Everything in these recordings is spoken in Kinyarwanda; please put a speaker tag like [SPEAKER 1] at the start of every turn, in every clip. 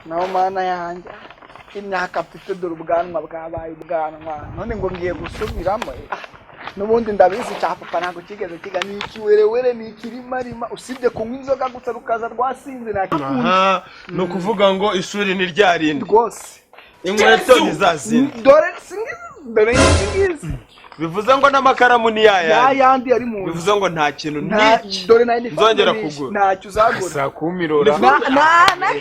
[SPEAKER 1] Naho Mana yanjye, imyaka mfite, dore ubwanwa bwabaye ubwanwa, none ngo ngiye gusubiramo. N'ubundi ndabizi, cya papa ntabwo kigeze kiga, ni ikiwerewere, ni ikirimarima, usibye kunywa inzoga gusa rukaza rwasinze, nta kikundi.
[SPEAKER 2] Aha, ni ukuvuga ngo ishuri ni rya rindi.
[SPEAKER 1] Rwose.
[SPEAKER 2] Inkweto ni za zindi.
[SPEAKER 1] Dore singizi, dore ngizi ngizi.
[SPEAKER 2] Bivuze ngo n'amakaramu ni ya
[SPEAKER 1] ya
[SPEAKER 2] yandi.
[SPEAKER 1] Yandi ari mu nzu.
[SPEAKER 2] Bivuze ngo nta kintu n'iki
[SPEAKER 1] Dore nayo ni
[SPEAKER 2] nzongera kugura.
[SPEAKER 1] Ntacyo uzagura.
[SPEAKER 3] Sakumirora.
[SPEAKER 1] Na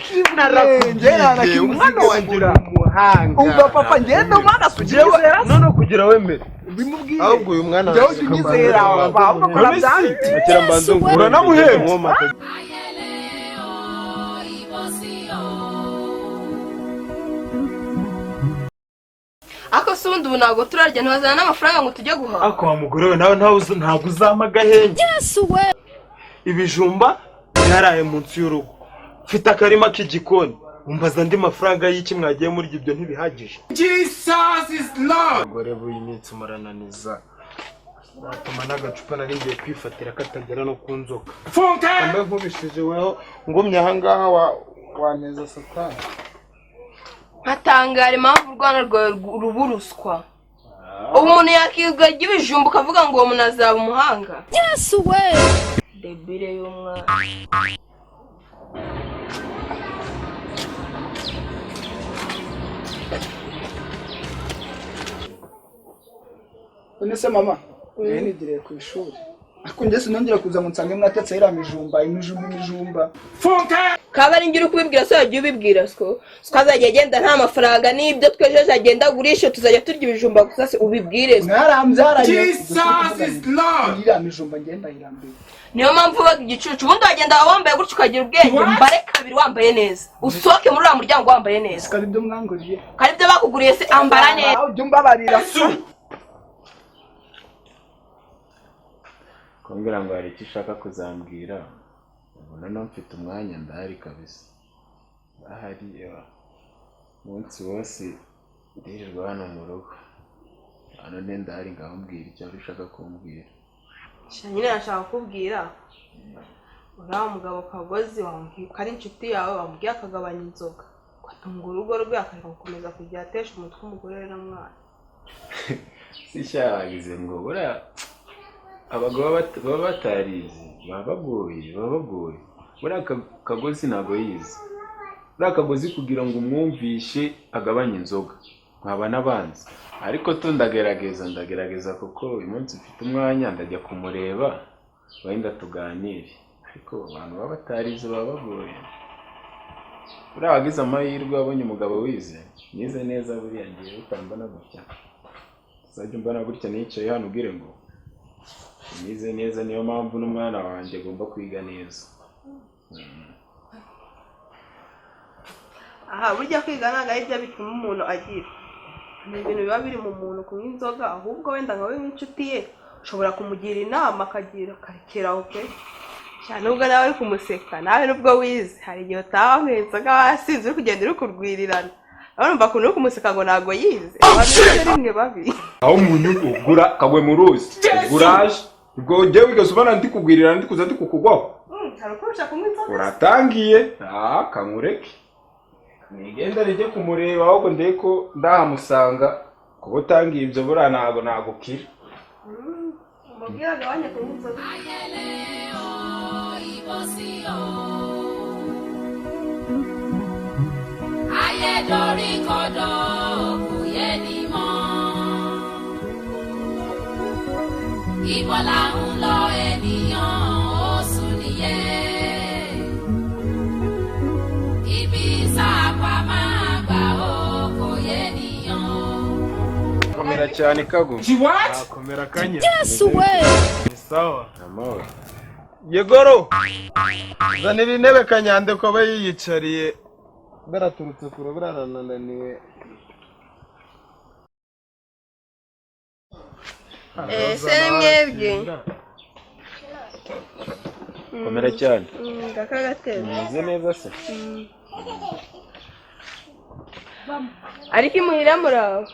[SPEAKER 1] kimwe, njye nta na kimwe
[SPEAKER 2] Umwana wanjye
[SPEAKER 1] uzigera.
[SPEAKER 2] ni umuhanga.
[SPEAKER 1] Umva papa, ngende umwana subyizera.
[SPEAKER 2] None kugira wemere.
[SPEAKER 1] Bimubwire.
[SPEAKER 3] Ahubwo uyu mwana
[SPEAKER 1] Njyewe ujya unyizera papa, ahubwo kora byanditse.
[SPEAKER 3] Akira mbanze ngure.
[SPEAKER 2] Uranamuhembye.
[SPEAKER 4] Ayẹlẹ o, ìbọ̀sí o.
[SPEAKER 5] Ariko se ubundi ubu ntabwo turarya, ntibazana n'amafaranga ngo tujye guhaha.
[SPEAKER 2] Ariko wa mugore we, nawe ntabwo uzampa agahenge. Ibijumba byaraye munsi y'urugo, mfite akarima k'igikoni, umbaza andi mafaranga y'iki? Mwagiye murya ibyo, ntibihagije? Abagore b'uyu minsi murananiza, watuma n'agacupa nari ngiye kwifatira katagera no ku nzoka. Mbe nkubishije weho ngumye ahangaha waneza satani.
[SPEAKER 5] Nkatangara impamvu urwana rwawe ruba uruswa. Ubu umuntu yakirwa ibijumba ukavuga ngo uwo muntu azaba umuhanga? Debile y'umwana.
[SPEAKER 1] None se mama, nari nigiriye ku ishuri, ariko njye sinongera kuza ngo nsange mwatetse iriya mijumba, imijumba, imijumba.
[SPEAKER 5] Kaba ari njye uri kubibwira se, wagiye ubibwira siko siko azajya agenda nta mafaranga, n'ibyo twejeje agenda agurishe, tuzajya turya ibijumba gusa se? Ubibwire se.
[SPEAKER 1] Mwarambyaranye iriya mijumba, ngenda yirambiwe.
[SPEAKER 5] Niyo mpamvu ubaga igicucu. Ubundi wagenda wambaye gutyo ukagira ubwenge, mbare kabiri wambaye neza, usohoke muri uriya muryango wambaye neza.
[SPEAKER 1] Sikaba ibyo mwanguriye.
[SPEAKER 5] Hari ibyo bakuguriye se? Ambara neza.
[SPEAKER 1] Aho ujya umbabarira.
[SPEAKER 6] Kumbwira ngo hari icyo ushaka kuzambwira, ubona no mfite umwanya, ndahari kabisa, ndahari. Ewa, umunsi wose ndirirwa hano mu rugo hano ne, ndahari. Ngaho mbwira icyo wari ushaka kumbwira.
[SPEAKER 7] Sha nyine nashaka kukubwira, uriya mugabo Kagozi wambwiye ko ari inshuti yawe, wambwiye akagabanya inzoga, ugatunga urugo rwe, akareka gukomeza kujya atesha umutwe umugore we n'umwana.
[SPEAKER 6] Si cyagize ngo buriya abagabo baba batarize baba bagoye, baba bagoye. Buriya Kagozi ntabwo yize. Buriya Kagozi kugira ngo umwumvishe agabanye inzoga, nkaba n'abanzi. Ariko tu ndagerageza, ndagerageza, kuko uyu munsi mfite umwanya, ndajya kumureba wenda tuganire. Ariko abantu baba batarize baba bagoye. Buriya wagize amahirwe wabonye umugabo wize, nize neza. Buriya ngiye ukambona gutya, uzajya umbona gutya nicaye hano ubwire ngo nize neza. Niyo mpamvu n'umwana wanjye agomba kwiga neza.
[SPEAKER 7] Aha, burya kwiga ntabwo ari byo bituma umuntu agira, ni ibintu biba biri mu muntu. Kunywa inzoga, ahubwo wenda nkawe nk'inshuti ye ushobora kumugira inama akagira akarekera aho pe. Cyane nubwo nawe uri kumuseka, nawe nubwo wize hari igihe utaha wanyweye inzoga wasinze, uri kugenda uri kurwirirana, urumva ukuntu uri kumuseka ngo ntabwo yize. Abantu rimwe rimwe babi.
[SPEAKER 6] Aho umuntu ugura kagwe mu ruzi uguraje, ubwo njyewe wigeze ubona ndi kugwirira, ndi kuza ndi kukugwaho?
[SPEAKER 7] Hari ukurusha kunywa inzoga.
[SPEAKER 6] Uratangiye. Ah, kankureke nigenda rijye kumureba, ahubwo ndebe ko ndahamusanga. Kuba utangiye ibyo, buriya ntabwo nagukira.
[SPEAKER 7] Umubwire agabanye kunywa inzoga.
[SPEAKER 4] Ayẹlẹ o, ìbọ̀sí o. Ayé dorí kodò, kò yé ni mọ́. Ibo là ń lọ ènìyàn, ó sùn nìyẹn. Ibi sápá máa gbà ó, kò yé nìyàn o.
[SPEAKER 6] Komera cyane, Kago.
[SPEAKER 2] Komera kanya. Ni sawa.
[SPEAKER 6] Amahoro.
[SPEAKER 2] Yegoro, zanira intebe Kanyandekwe aba yiyicariye, baraturutse kure, baranananiwe.
[SPEAKER 5] Ese ni mwebwe?
[SPEAKER 6] Komera cyane.
[SPEAKER 5] Ndakagatebe.
[SPEAKER 6] Meze neza se?
[SPEAKER 5] Ariko imuhira muraho?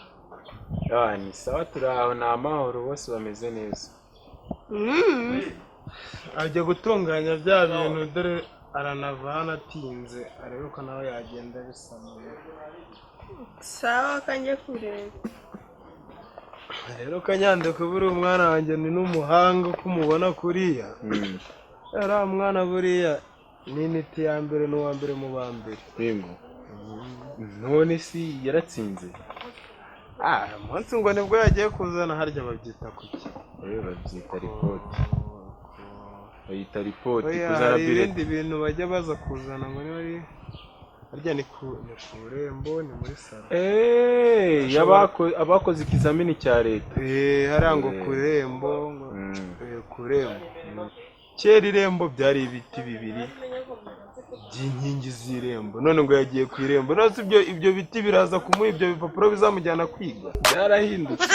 [SPEAKER 6] Ah, ni sawa, turi aho, ni amahoro, bose bameze neza.
[SPEAKER 2] Ajya gutunganya bya bintu, dore. Aranava hano atinze, arebe ko nawe yagenda bisamuye.
[SPEAKER 5] Sawa, kanjye kureba.
[SPEAKER 2] Rero Kanyandekwe, buriya umwana wanjye ni n'umuhanga uko umubona kuriya. Uriya mwana buriya ni intiti ya mbere, ni uwa mbere mu ba mbere.
[SPEAKER 6] Yego, none si yaratsinze?
[SPEAKER 2] Ah, umunsi ngo nibwo yagiye kuzana, harya babyita kuki?
[SPEAKER 6] Rero babyita report, bayita report.
[SPEAKER 2] Oya,
[SPEAKER 6] Kuzana
[SPEAKER 2] hari
[SPEAKER 6] bulletin.
[SPEAKER 2] ibindi bintu bajya baza kuzana ngo niba ari harya ni ku irembo, ni muri salo.
[SPEAKER 6] Abakoze ikizamini cya leta.
[SPEAKER 2] Eh, hariya ngo ku irembo ngo ku irembo. Kera irembo byari ibiti bibiri by'inkingi z'irembo, none ngo yagiye ku irembo. None se ibyo biti biraza kumuha ibyo bipapuro bizamujyana kwiga?
[SPEAKER 6] Byarahindutse.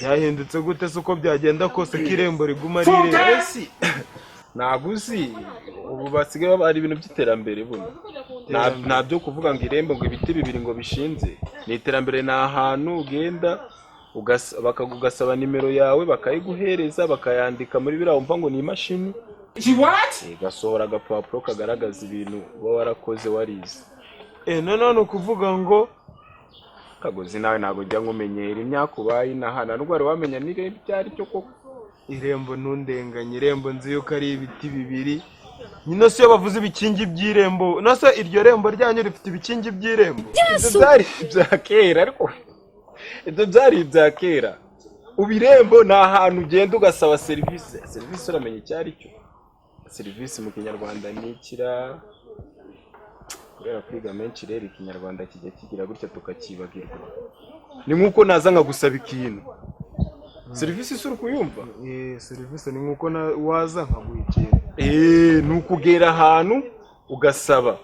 [SPEAKER 2] Byahindutse gute se? Uko byagenda kose ko irembo riguma ari irembo.
[SPEAKER 6] Ese ntabwo uzi ubu basigaye hari ibintu by'iterambere buno? Nta byo kuvuga ngo irembo, ngo ibiti bibiri ngo bishinze. Ni iterambere, ni ahantu ugenda ugasaba nimero yawe, bakayiguhereza, bakayandika muri biriya wumva ngo ni imashini, igasohora agapapuro kagaragaza ibintu uba warakoze warize.
[SPEAKER 2] Eh, noneho ni ukuvuga ngo
[SPEAKER 6] Kagozi, nawe ntabwo ujya nkumenyera imyaka ubaye inaha, nta nubwo wari wamenya n'irembo icyo ari cyo koko.
[SPEAKER 2] Irembo, ntundenganye, irembo nzi yuko ari ibiti bibiri nyine. Se iyo bavuze ibikingi by'irembo, no se iryo rembo ryanyu rifite ibikingi by'irembo?
[SPEAKER 6] Ibyo byari ibya kera, ariko ibyo byari ibya kera. Ubu irembo ni ahantu ugenda ugasaba serivisi. Serivisi uramenya icyo ari cyo? Serivisi mu Kinyarwanda ni ikira? Kubera kwiga menshi rero, Ikinyarwanda kijya kigira gutya tukakibagirwa. Ni nk'uko naza nkagusaba ikintu, serivisi si uri kuyumva?
[SPEAKER 2] Eh, serivisi ni nk'uko waza nkaguha ikintu.
[SPEAKER 6] Eh, ni ukugera ahantu ugasaba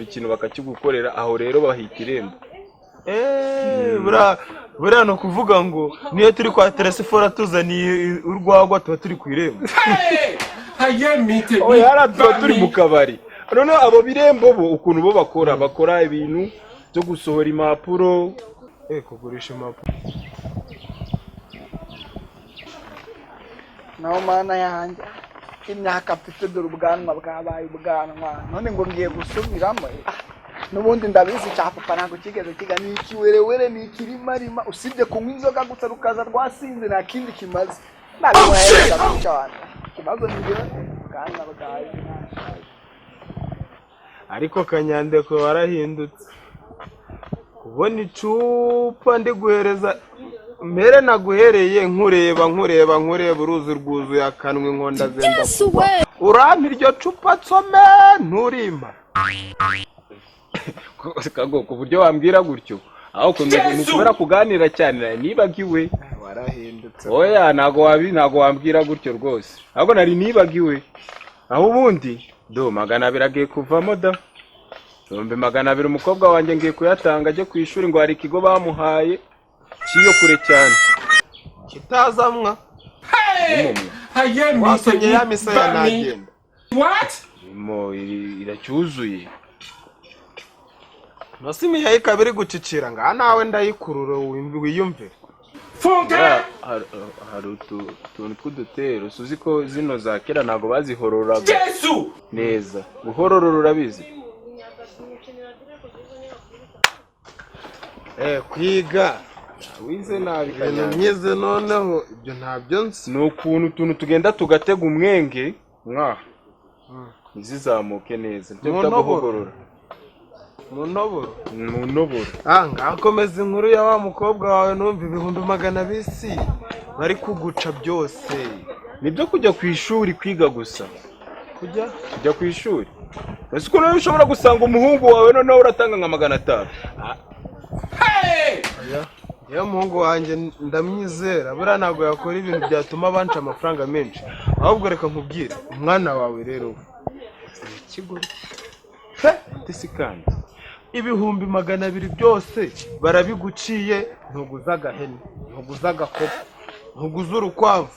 [SPEAKER 6] ikintu bakakigukorera. Aho rero bahita irembo.
[SPEAKER 2] Eh, buriya ni ukuvuga ngo niyo turi kwa Telesifora tuzaniye urwagwa, tuba turi ku irembo.
[SPEAKER 6] Oya, hariya tuba turi mu kabari. Noneho abo birembo bo, ukuntu bo bakora ibintu byo gusohora impapuro.
[SPEAKER 2] Eh, kugurisha impapuro.
[SPEAKER 1] Naho Mana yanjye, imyaka mfite, dore ubwanwa bwabaye ubwanwa, none ngo ngiye gusubiramo. Ah, n'ubundi ndabizi cya papa ntabwo kigeze kiga, ni ikiwerewere, ni ikirimarima. Usibye kunywa inzoga gusa rukaza rwasinze, nta kindi kimaze. Ntabwo cyane ikibazo ni njyewe, ubwanwa bwawe.
[SPEAKER 2] Ariko Kanyandekwe, warahindutse. Kubona icupa ndiguhereza mbere, naguhereye nkureba, nkureba, nkureba, uruzi rwuzuye akanwa, inkonda zenda kugwa. Urampa iryo cupa nsome, nturimpa.
[SPEAKER 6] Kago, ku buryo wambwira gutyo, aho ni ukubera kuganira cyane, nibagiwe.
[SPEAKER 2] Warahindutse.
[SPEAKER 6] Oya, ntabwo wambwira gutyo rwose, ahubwo nari nibagiwe. Aho ubundi do 200 agiye kuvamo da, 200,000. Umukobwa wanjye ngiye kuyatanga ajye ku ishuri, ngo hari ikigo bamuhaye kiyo kure cyane.
[SPEAKER 2] Kitazamwa.
[SPEAKER 6] Nimumwe.
[SPEAKER 2] Wasomye ya misaya ntagenda.
[SPEAKER 6] Irimo iracyuzuye.
[SPEAKER 2] Nose imiheha ikaba iri gucicira ngaha, nawe ndayikurura wiyumve.
[SPEAKER 6] Buriya hari utuntu tw'udutero, uzi ko zino za kera ntabwo bazihororaga neza. Guhororora urabizi?
[SPEAKER 2] Eh, kwiga.
[SPEAKER 6] Wize nabi.
[SPEAKER 2] Ibintu
[SPEAKER 6] Kanyanga.
[SPEAKER 2] myize noneho ibyo ntabyo nzi.
[SPEAKER 6] Ni ukuntu utuntu tugenda tugatega umwenge mwa ntizizamuke neza, ibyo
[SPEAKER 2] Mu
[SPEAKER 6] bita
[SPEAKER 2] ntoboro.
[SPEAKER 6] guhogorora.
[SPEAKER 2] Mu ntoboro.
[SPEAKER 6] Mu ntoboro.
[SPEAKER 2] Ah, ngaho komeza inkuru ya wa mukobwa wawe, numva 200,000 bari kuguca byose.
[SPEAKER 6] Nibyo, kujya ku ishuri kwiga gusa.
[SPEAKER 2] Kujya
[SPEAKER 6] Kujya ku ishuri. Ese ukuntu rero ushobora gusanga umuhungu wawe noneho uratanga nka 500?
[SPEAKER 2] Yewe, umuhungu wanjye ndamwizera, buriya ntabwo yakora ibintu byatuma banca amafaranga menshi. Ahubwo reka nkubwire, umwana wawe rero we ni ikigoryi pe.
[SPEAKER 6] Ese kandi
[SPEAKER 2] 200,000 byose barabiguciye, ntuguze agahene, ntuguze agakoko, ntuguze urukwavu,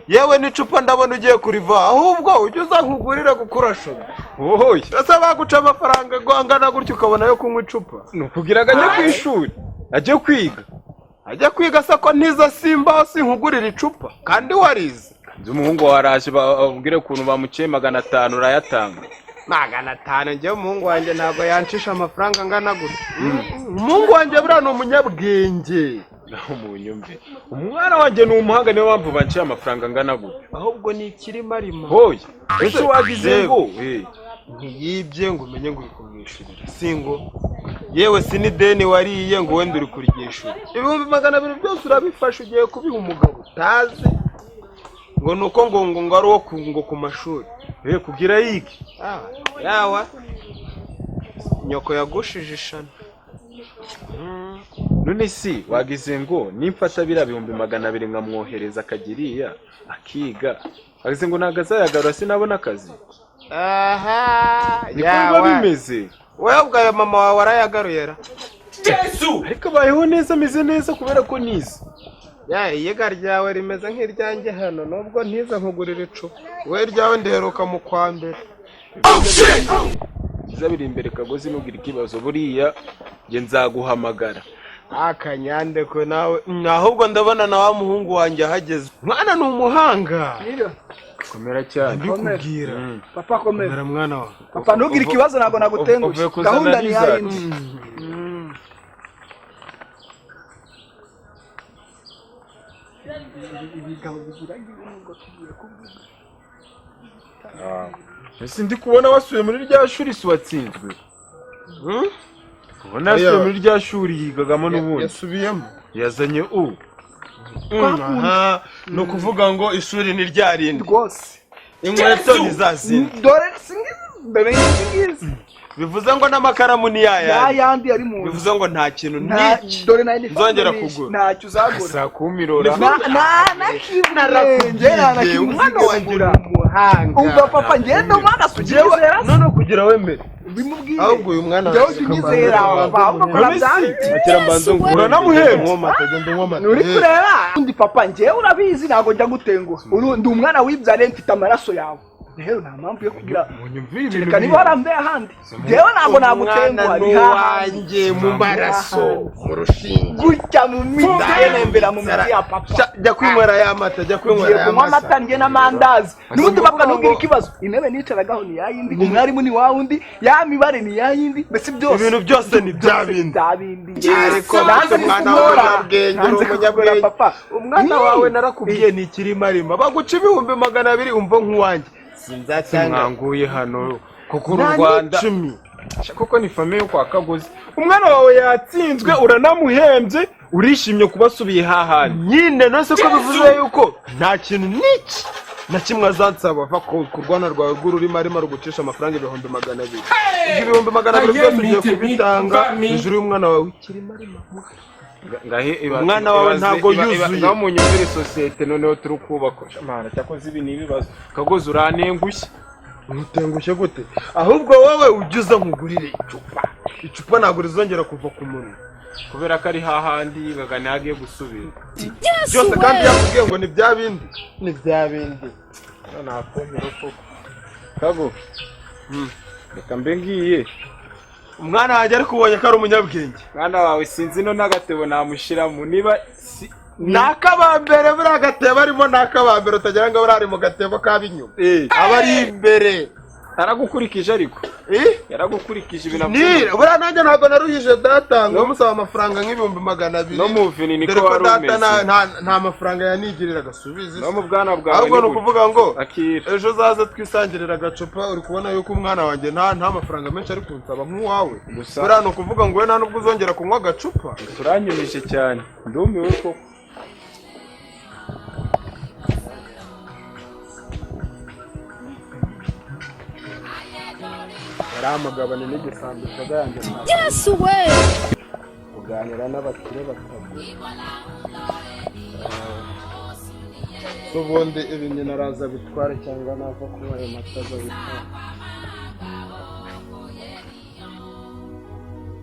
[SPEAKER 2] yewe n'icupa ndabona ugiye kuriva. Ahubwo ujye uza nkugurire kuko urashoboye.
[SPEAKER 6] Wowe.
[SPEAKER 2] Ese baguca amafaranga angana gutyo ukabona yo kunywa icupa?
[SPEAKER 6] Ni ukugira ngo ajye ku ishuri, ajye kwiga.
[SPEAKER 2] Ajya kwiga se ko ntiza simba sinkugurira icupa kandi warize?
[SPEAKER 6] Nzi umuhungu wawe araje, babwire ukuntu bamuciye 500, urayatanga.
[SPEAKER 2] 500 njyewe umuhungu wanjye ntabwo yancisha amafaranga angana gutya. Umuhungu wanjye buriya ni umunyabwenge.
[SPEAKER 6] Naho munyumve, umwana wanjye ni umuhanga, niyo mpamvu banciye amafaranga angana gutya.
[SPEAKER 2] Ahubwo ni ikirimarima.
[SPEAKER 6] Hoya ese wagize ngo
[SPEAKER 2] ntiyibye ngo umenye ngo uri kumwishyurira, si ngo yewe si n'ideni wariye ngo wenda uri kuryishyura. 200,000 byose urabifashe ugiye kubiha umugabo utazi ngo ni uko ngo ngo ari uwo ngo ku mashuri.
[SPEAKER 6] Kugira yiki
[SPEAKER 2] yawa nyoko yagushije ishano.
[SPEAKER 6] None si wagize ngo nimfata biriya 200,000 nkamwohereza akagiriya akiga, wagize ngo ntabwo azayagarura sinabona akazi?
[SPEAKER 2] Aha,
[SPEAKER 6] niko biba bimeze.
[SPEAKER 2] Wowe ubwawe mama wawe arayagaruye ra?
[SPEAKER 6] Yesu! Ariko abayeho neza, ameze neza kubera ko nize.
[SPEAKER 2] Ya iyiga ryawe rimeze nk'iryanjye hano, nubwo ntize nkugurira icupa. Wowe ryawe ndiheruka mu kwa mbere.
[SPEAKER 6] Biza biri imbere Kagozi, ntugire ikibazo, buriya njye nzaguhamagara.
[SPEAKER 2] Akanyandeko nawe, ahubwo ndabona na wa muhungu wanjye ahageze. Mwana ni umuhanga.
[SPEAKER 6] Komera cyane.
[SPEAKER 2] Ndikubwira.
[SPEAKER 1] Papa komera.
[SPEAKER 2] Komera mwana wawe.
[SPEAKER 1] Papa ntugire ikibazo, ntabwo nagutengushye. Gahunda ni yayindi. Ibigabo bigira ngo tugiye kuvuga.
[SPEAKER 6] Ese ndi kubona wasuye muri rya shuri si watsinzwe? Kubona yasuye muri rya shuri yigagamo n'ubundi.
[SPEAKER 2] Yasubiyemo.
[SPEAKER 6] Yazanye u.
[SPEAKER 2] Ni ukuvuga ngo ishuri ni rya rindi.
[SPEAKER 1] Rwose.
[SPEAKER 2] Inkweto ni za zindi.
[SPEAKER 1] Dore singizi, singizi.
[SPEAKER 2] Bivuze ngo n'amakaramu ni yayandi.
[SPEAKER 1] Yayandi ari mu.
[SPEAKER 2] Bivuze ngo nta kintu n'iki.
[SPEAKER 1] Dore nayo
[SPEAKER 2] nzongera kugura.
[SPEAKER 1] Ntacyo uzagura.
[SPEAKER 6] Sakumirora.
[SPEAKER 1] Na
[SPEAKER 2] umwana wanjye ni umuhanga.
[SPEAKER 1] Umva papa ngende umwana sugira.
[SPEAKER 2] None kugira wemere.
[SPEAKER 1] Bimubwiye.
[SPEAKER 2] Ahubwo uyu mwana
[SPEAKER 1] njyewe unyizera ahubwo kora byanze.
[SPEAKER 2] Akira mbanzo ngo
[SPEAKER 6] uranamuhembye.
[SPEAKER 1] Uri kureba? Undi papa njyewe urabizi ntabwo njya gutenguha. Ndi umwana wibyariye mfite amaraso yawe. Rero nta mpamvu yo kugira reka niba warambaye ahandi. Njyewe ntabwo nagutenguha, ni
[SPEAKER 2] wanjye mu maraso mu rushinge
[SPEAKER 1] gutya mu mitsi nembera mu mitsi ya papa.
[SPEAKER 2] Jya kwinywera ya mata, jya kwinywera ya
[SPEAKER 1] kunywa amata njye n'amandazi. N'ubundi papa ntugire ikibazo. Intebe nicaragaho ni yayindi, umwarimu ni wa wundi, ya mibare ni yayindi, mbese byose
[SPEAKER 2] ibintu byose ni bya bindi.
[SPEAKER 1] Bya bindi.
[SPEAKER 2] Ariko umwana wawe umunyabwenge, umunyabwenge
[SPEAKER 1] papa.
[SPEAKER 2] Umwana wawe narakubwiye ni ikirimarima. Baguca 200,000 umva nk'uwanjye.
[SPEAKER 6] Sinzatanga. Mwanguye hano kuko uru Rwanda kuko ni famille yo kwa Kagozi. Umwana wawe yatsinzwe uranamuhembye, urishimye kubasubiye hahandi.
[SPEAKER 2] Nyine nose ko bivuze yuko nta kintu n'iki na kimwe azansaba va ku rwana rwawe rw'ururimi arimo rugucisha amafaranga 200,000. 200,000 byose ugiye kubitanga hejuru y'umwana wawe w'ikirimarima. Umwana wawe ntabwo yuzuye.
[SPEAKER 6] Ngaho munyumvire sosiyete noneho turi kubaka. Mana cyakoze ibi ni ibibazo. Kagozi urantengushye.
[SPEAKER 2] Nkutengushye gute? Ahubwo wowe ujye uza nkugurire icupa. Icupa ntabwo rizongera kuva ku munwa.
[SPEAKER 6] Kubera ko ari hahandi yigaga ntagiye gusubira.
[SPEAKER 2] Byose kandi yakubwiye ngo ni bya bindi. Ni bya bindi.
[SPEAKER 6] Nakumira koko. Kago. Reka mbe ngiye.
[SPEAKER 2] Umwana wanjye ariko ubonye ko ari umunyabwenge.
[SPEAKER 6] Mwana wawe sinzi no n'agatebo namushiramo niba
[SPEAKER 2] nakabambere buriya gatebo arimo nakabambere utagira ngo buriya ari mu gatebo k'ab'inyuma. Aba ari imbere.
[SPEAKER 6] Aragukurikije ariko. Yaragukurikije ibintu.
[SPEAKER 2] Ni buriya nanjye ntabwo naruhije data ngo musaba amafaranga nk'200,000.
[SPEAKER 6] No mu vini niko wari umeze.
[SPEAKER 2] Nta mafaranga yanigiriraga subizi.
[SPEAKER 6] No mu bwana bwawe.
[SPEAKER 2] Ahubwo ni ukuvuga ngo ejo uzaze twisangirira agacupa, uri kubona yuko umwana wanjye nta mafaranga menshi ari kunsaba nk'uwawe. Buriya ni ukuvuga ngo we nta nubwo uzongera kunywa agacupa.
[SPEAKER 6] Turanyumije cyane. Ndumiwe koko.
[SPEAKER 2] Yaramugabane n'igisambo inzoga yanjye.
[SPEAKER 4] Yesu we!
[SPEAKER 2] Kuganira n'abakire batagura. Ubundi ibi nyina araza bitware cyangwa nava kunywa ayo mata aza bitware.